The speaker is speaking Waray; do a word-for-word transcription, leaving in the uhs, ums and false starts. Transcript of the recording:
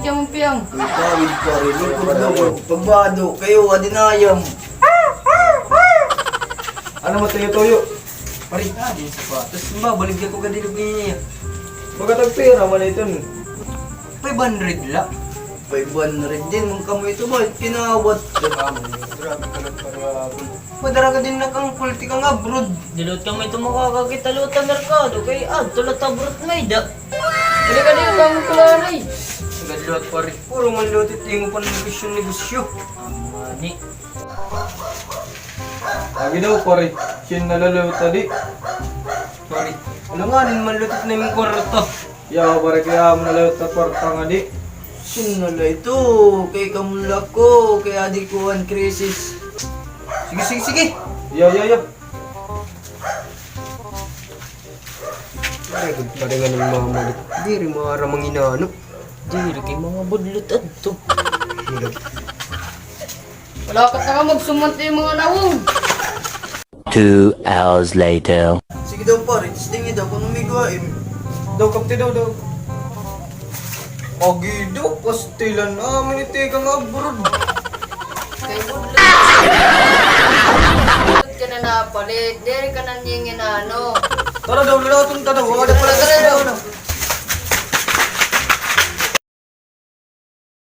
Ang piyang. Uy, tawid, pare. Lingkod, lingkod. Pagbado, kayo, adi na ayam. Ano mo, tuyo-tuyo? Pare, ah, di sapatos. Ba, baligya ko kadilog niya. Baga tagpira man ito, no? Five hundred la. Five hundred din, man kamo ito ba? Kinawat. Grabe ka lang, pare, ah. Madara ka din na kang kulti kang abroad. Dilot kami ito makakakita luta merkado kay adto la ta abroad may da. Dali ka din kang kulari. Gadlot, pare. Puro man lutit imo pan negosyo-negosyo. Amani. Agi daw, pare. Sin nalalawit tadi. Pare, alanganin man lutit na imong kwarta. Yaw, pare, kay amo na la ito kwarta ngadi. Sin na la ito, kay kamo la ko, kay adi ko an krisis. Sige, sige, sige. Yaw, yaw, yaw. Ay, pare nga ng mamalit. Diri maaram ang inano. Diri kay mga budlot adto. Wala ka ta magsumanti mga nawong. Two hours later. Sige daw, pare, testingi daw kung may gawain. Daw, kapti daw, daw. Agi daw, pastilan, amin iti kang abroad. Kay budlot. Budlot ka na napalit, diri ka na ningin ano. Tara daw, lalaton ta daw. Wala pala, tara daw.